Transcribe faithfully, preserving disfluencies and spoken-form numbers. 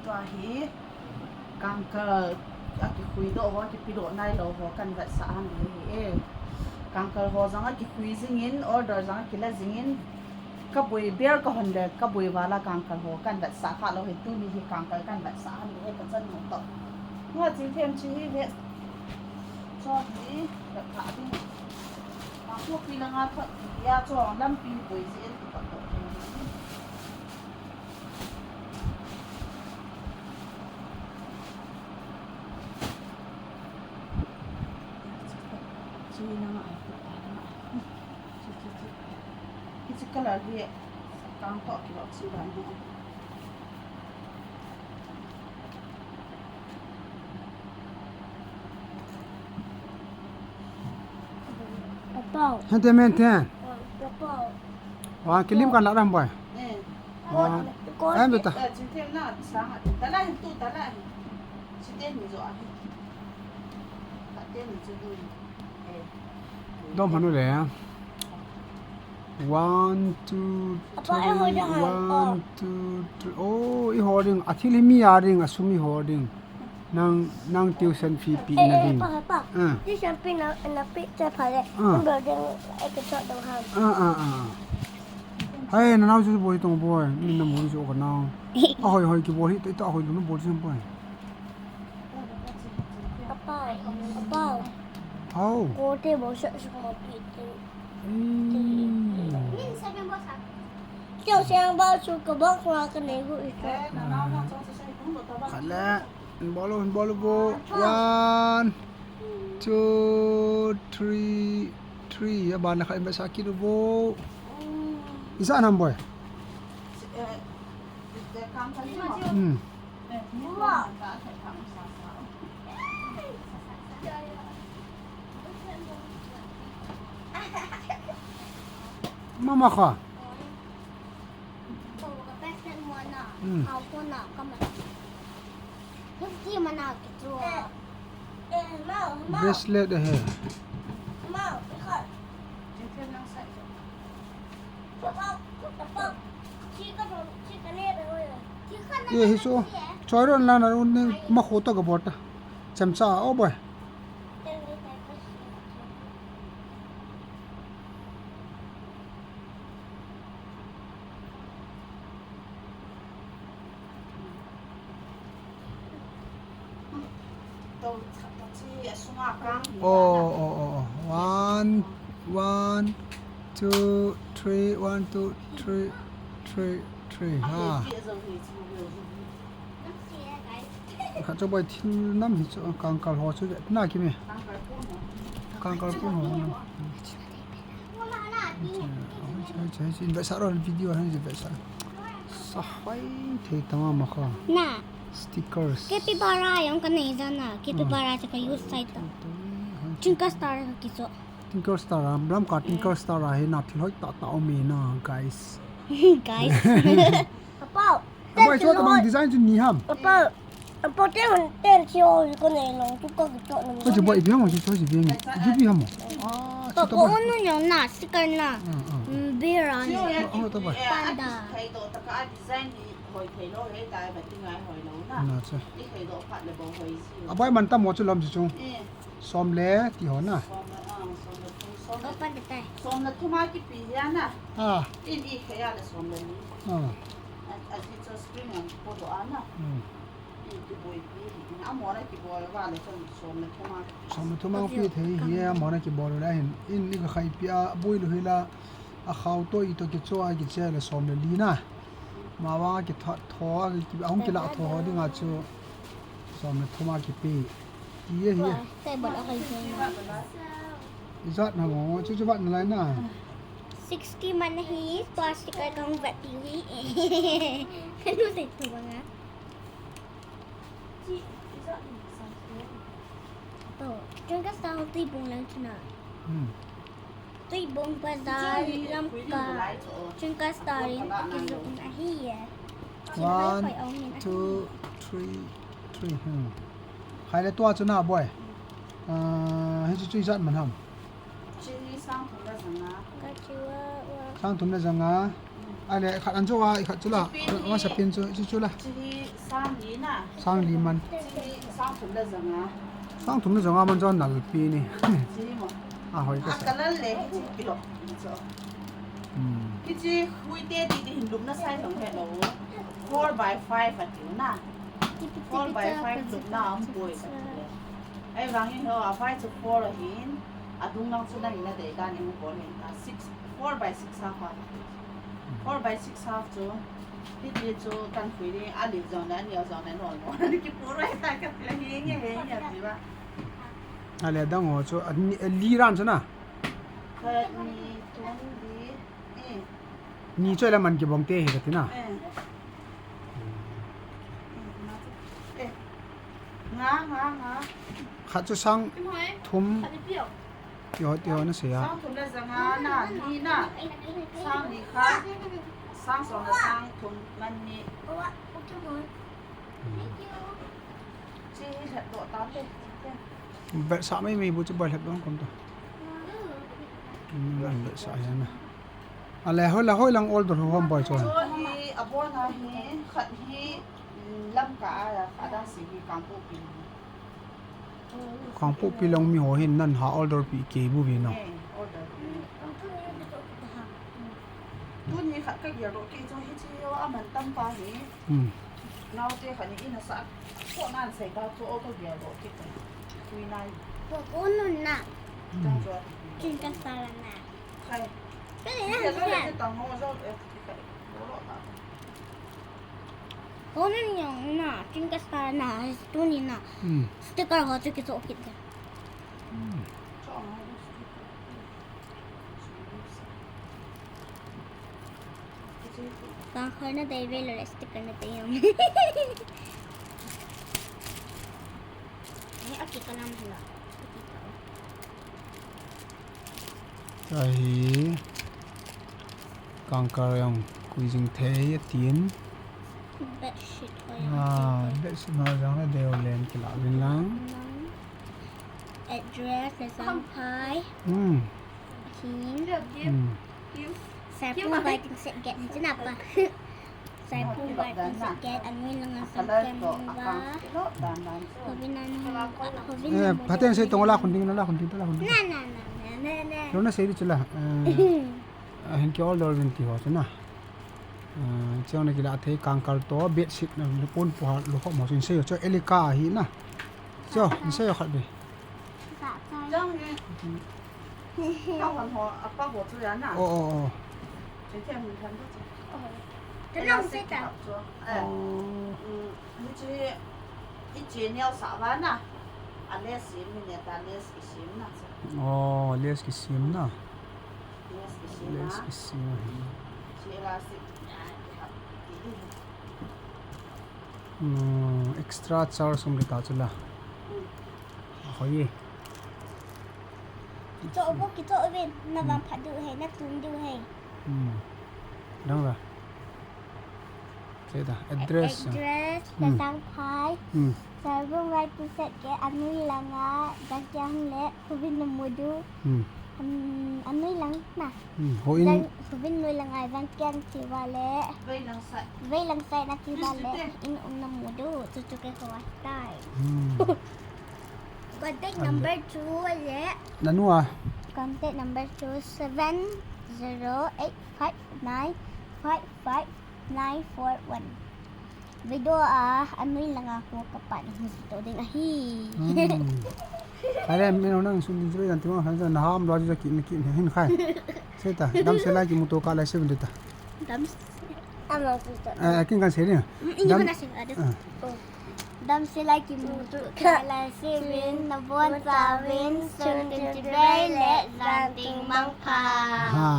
Tua hi kangkal a kikhui doh ho, kipi doh nailou ho kan vetsah hon ding ahi e. Kangkal ho jong a kikhui jingin, order jong a kila jingin, ka boi ber ka hon le, ka boi val a kangkal ho kan vetsah kha lou hi, tuni hi kangkal kan vetsah hon ding ahi, ka chanu toh. Nga chingthem chi hi ve. Cho hi, ka kha ding. Ka pu pi la nga thot, ya cho lampi boi jin, ka to. Hiche color hi kang toh kilou chi dan hi. Papa. Hente mente. Papa. Wa kilim kan la ram boy. Eh. Wa. Ko-, em beta. Eh, chingthem na sang a, tala hin tu tala hin. Chingthem ni jo a hin. Chingthem ni jo hin. Eh. Dom hanu le. One, two, three, one, two, three. Oh, i ho ding. A thil hi mi a ding, a sum i ho ding. Nang, nang tuition fee pe na ding. Eh, eh, pa, pa. Ah. Tuition fee na, na pe cha pha le. Ah. Nang building, eh, ke chot dong ham. Ah, ah, ah. Hai, na nau chu bol hi tong bol. Ni na mo chu ka nau. A hoi hoi ki bol hi, to, to a hoi lu na bol chu bol. Apa, apa. Hao. Ko te bol sa sa ma pe te. Hmm. Kyo siang ba chu ka bok la ka nei gu i ka. Khat le. Bol, bol, bol. One, two, three, three. Aban le khat in ba sa kit u vo. Ijat ham boy. Hmm. Mama kha. Hmm. Bracelet ahi. Ye hi chu. Choi ron la na ron ni ma kho to ka bol ta. Chemcha o boy. Oh, oh, oh, oh. One, one, two, three, one, two, three, three, three. Ha. Kha chu boy thil nam hi chu kangkal ho chu na ki me. Kangkal pun ho. Chai, chai, chai, chai, video han video sa. Sa hoi thei tama ma kha. Na. Stickers. Capybara jong ka nei ja na. Capybara chu ka use sai ta. Twinkle star ka kicho. Twinkle star, lam ka twinkle star a hi na thil hoi tah tah um e na, guys. Guys. Papa. Boy, chu tabang design chu ni ham. Papa. Papa, ten, ten, chu ko nei long, chu ka kicho na. Ko chu boy, ipi ham, chu chu ipi ham. Ipi ham. Ah, ko, chu ko tabang. Onu jong na, sticker na. Ah, ah. Mm, beer a. Oh, oh, tabang. Panda. Thei to taka design ni hoi thei lou, hei tai ba ti ngai hoi lou na. Na cha. Ni thei to phat le bou hoi si. A boy man tam mo chu lam chu chu. Eh. Som le ti ho na. Som le, ah, som le thum, som le, som le thum a kipe hi a na. Ah. In i khei a le som le ni. Ah. A, a ji chu spring ang po do a na. Hmm. In kiboipi hi. In a mo na kibol va le chun som le thum a. Som le thum a pe thei hi a mo na kibol le hin. In i ka khaipi a boi lu hi la. A khao to i to kicho a kiche le som le li na. Ma vang a kitho, tho a ki, a hung kila tho ho ding a chu. Som le thum a kipe. Ti e hi. Wa, table a kai jeng. Ijat na mo, chu chu vat na lai na. Sixty man hi, plastic a kang vat ti hi. Kanu te tu banga. To, twinkle star tui bung lang chuna. Hmm. Tui bung bazar lamka. Twinkle star in kijot na ahi e. One, two, three, three. Hmm. Khai le tua chu na boy. Ah, hi chu chu ijat man ham. Chini sang thum le janga. Ka chu wa, wa. Sang thum le janga. Hmm. Ale, khat an chu a, khat chu la. Chi pi ni. Masa pen chu, chu chu la. Chi hi sang li na. Sang li man. Chi hi sang thum le ja nga. Sang thum le ja nga man chu nalpi ni. Chi mo. A hoi ka sa. A color le hi chi kilo. Chu. Hmm. Hi chi hui te ti ti hin lupna size hong he lo. Four by five a ti na. Four by five lupna am poi ka ti le. Ahivangin ho a vai chu four ahin. A dung lang chu nang in na dei dan in bol hin ta. Six, four by six a fa. Four by six half chu. Hiti chu kan pui ni a liu jong le, a neo jong le, non non. Ni ki pu rai ta ka ti la hi nge he nge ti ba. Ale dang ho chu, a ni, a li ran chu na. Khat, ni, thum, li, eh. Ni chu la man kibang te hi ka ti na. Eh. Eh. Nga, nga, nga. Khat chu sang thum. Khat ni pi o. Ti ho, ti ho na sei a. Sang thum le ja nga na, ni na. Sang ni khat. Sang song le sang thum man ni. Chi hi lhep doh ta te. Bel sa mai mai bu chu bel lhep dong kom to. Bel sa ya na. Ale hoi la hoi lang order ho hom boi chu. Chu hi a bon a hi khat hi, mm, lam ka a, a dang si hi Kangpokpi. Kangpokpi lang mi ho hin nan ha order pi kei bu vi no. Eh, order pi. Tun hi khat ka gel ro kei chu hi chi yo a man tam pa hi. Hmm. Nau te khat ni in a sa ko nan sei ta chu o ka gel ro kei ta. Tui nai. Ko ko nun na. Hmm. Tang chu. Chin ka sa la na. Khai. Ka ni na sa. Tang ho zo. Ko nun yong na, chin ka sa na, tu ni na. Hmm. Sticker ho chu ki cho kit de. Hmm. Kangkar na dai ve lo le sticker na dai yong. Ni aki ka lam hila. Tahi kangkar jong kui jing thei atin. Bedsheet ho jong. Ah, bedsheet ho jong le deu len kila vin lang. Address le sang phai. Hmm. Akin. Hmm. Sai pung bai ting set get ni chuna pa. Sai pung bai ting set get anui langa sang ken va. Hovin an hom, hovin. Eh, pateng sei tong la khun ding na la khun ding ta la khun ding. Na, na, na, na, na, na. Lo na sei di chula. Eh, ahin ki order vin ti ho chuna. Eh, chong na kila thei kangkar to bedsheet na lu pon po ha lu ho mo sin sei yo cho Elika hi na. Cho, in sei yo khat be. Jang hi. Ka hon ho, a pa ho chu ya na. Oh, oh, oh. Che che mun than chu. Ka nang se ta. Chu. Eh. Oh. Mm, ni chi, i chi neo sa va na. A lace sim ni ne ta lace ki sim na chu. Oh, lace ki sim na. Lace ki sim na. Lace ki sim. Chi elastic. Ah, ki hap, ki di. Hmm, extra charge um kita chu la. Hmm. Hoi. Kicho bo, kicho vin, na vang phat diu ahi, na tun diu ahi. Hmm. Dang la. Che da, address. Address, hmm. Lasang phai. Hmm. Sarbung vai pu set ke anui langa, Jakiang le, Khuvin na mu diu. Hmm. Um, anui lang na. Hmm, ho in. Jang, Khuvin nui lang ai vang kiang ki va le. Vei lang sai. Vei lang sai na ki va le. Yes, in um na mu diu, chu chu ke ho tai. Hmm. Contact number two le. Nanu a? Contact number two seven zero eight five nine five five nine four one. Video a, anui langa ko kapan hung to ding ahi. Hmm. Ale, mino nang sun din sebe dan tima khan na ham lo ji ki ki hin khai. Sei ta, damsel a kimuto kah lai sebe ta. Damsel. Ama ku ta. Eh, kin kan sei ni. Mm, ini dam-, kena sing ada. Ah. Oh. Damsel a kimuto kah lai sebe, na bon sa vin, sun tin ti bai le, zan ting mang pha. Ha.